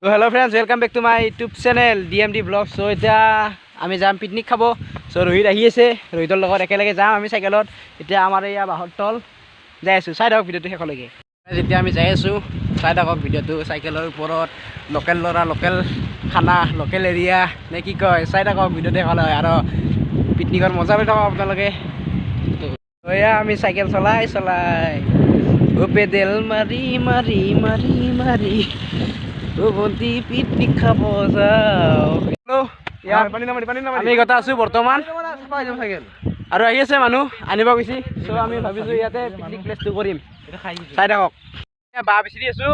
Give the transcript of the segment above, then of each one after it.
Hello friends, welcome back to my YouTube channel DMD Vlog. So এতিয়া আমি যাম picnic খাব। চ' ৰোহিত আহি আছে, ৰোহিতৰ লগত একেলগে যাম আমি চাইকেলত। এতিয়া আমাৰ এয়া বাঁহৰ তল যাই আছোঁ। চাই থাকক ভিডিঅ'টো শেষলৈকে। যেতিয়া আমি যাই আছোঁ, চাই থাকক ভিডিঅ'টো। চাইকেলৰ ওপৰত লোকেল ল'ৰা, লোকেল খানা, লোকেল এৰিয়া নে কি কয়? চাই থাকক ভিডিঅ'টো শেষলৈ আৰু পিকনিকৰ মজা লৈ থাকক আপোনালোকে। তো এয়া আমি চাইকেল চলাই চলাই, অ' পেডেল মাৰি মাৰি মাৰি মাৰি, অ' ভণ্টি, পিকনিক খাব যাওঁ। হেল্ল', ইয়াত আমি গোটা আছোঁ বৰ্তমান আৰু আহি আছে মানুহ আনিব গৈছি। চ' আমি ভাবিছোঁ ইয়াতে পিকনিক প্লেচটো কৰিম। চাই থাকক। এয়া বাঁহ বিচাৰি আছোঁ,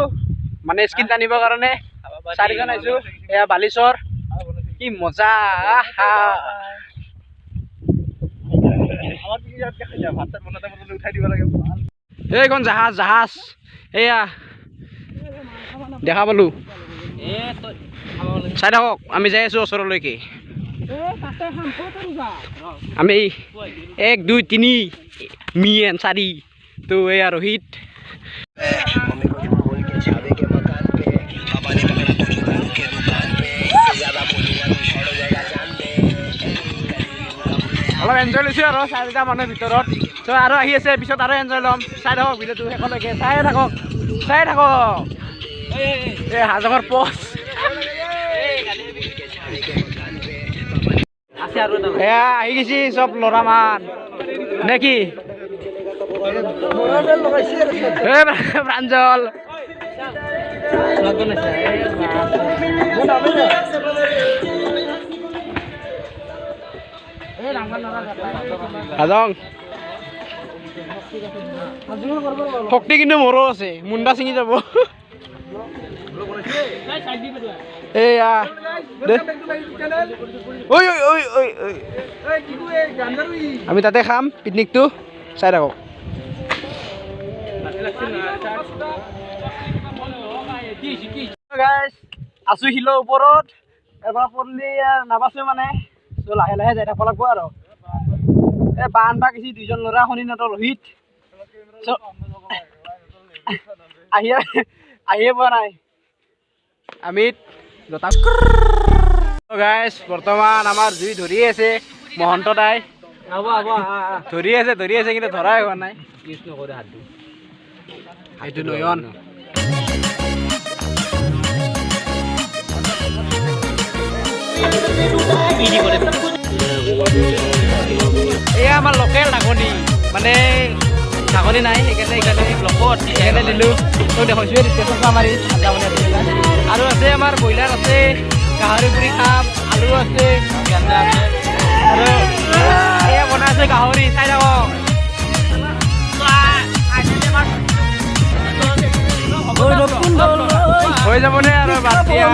মানে স্কিন টানিবৰ কাৰণে। চাৰিজন আহিছোঁ। এয়া বালিচৰ, কি মজা, আহা। এইখন জাহাজ, জাহাজ এয়া দেখা পালো। চাই থাকক, আমি যাই আছো ওচৰলৈকে। আমি এক, দুই, তিনি, মি এন চাৰি। তো এয়া ৰোহিত। मम्मी को झूठ बोल के छावे के मकान पे पापा ने पकड़ा तुझे दारू के दुकान पे। इससे ज्यादा बोलूंगा तो शॉर्ट हो जाएगा, जान दे। অলপ এনজয় লৈছোঁ আৰু চাৰিটা মানুহৰ ভিতৰত। চ' আৰু আহি আছে, পিছত আৰু এনজয় ল'ম। চাই থাকক ভিডিঅ'টো শেষলৈকে, চাই থাকক, চাই থাকক। এই হাজঙৰ পচ। এয়া আহি গৈছি চব ল'ৰামান নে কি? এ প্ৰাঞ্জল হাজং, শক্তি কিন্তু মোৰো আছে, মুণ্ডা ছিঙি যাব। এইয়া দে। ঐ ঐ ঐ ঐ ঐ, আমি তাতে খাম পিকনিকটো। চাই থাকক গাইছ। আছো শিলৰ ওপৰত, এবাৰ পৰলি নাবাচো মানে। চ' লাহে লাহে যাই থাকিব লাগিব আৰু। এই বাঁহ আনবা গৈছি দুইজন ল'ৰা, শনিনাথৰ ৰোহিত। চ' আহিয়ে আহিয়ে পোৱা নাই। আমি গাইছ, বৰ্তমান আমাৰ জুই ধৰি আছে। মহন্ত দাই ধৰি আছে, ধৰি আছে, কিন্তু ধৰাই হোৱা নাই। এইটো নয়ন। এয়া আমাৰ লোকেল ঢাকনি, মানে ঢাকনি নাই, সেইকাৰণে এইকাৰণে ব্লকত সেইকাৰণে দিলোঁ। তো দেখুৱাইছোৱে চচমা মাৰি আঞ্জা বনাই আছিলে। আৰু আছে আমাৰ ব্ৰইলাৰ আছে, গাহৰি পুৰি খাম, আলু আছে আৰু এয়া বনাই আছে গাহৰি। চাই থাকক। হৈ যাবনে আৰু বাদ দিয়া।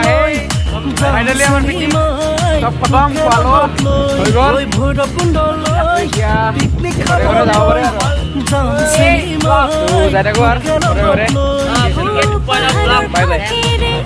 ফাইনেলি আমাৰ পিকনিক চব খতম, খোৱালো হৈ গ'ল। এতিয়া ঘৰে ঘৰে যাব পাৰে আৰু। তো যাই থাকো আৰু ঘৰে ঘৰে। Bye bye.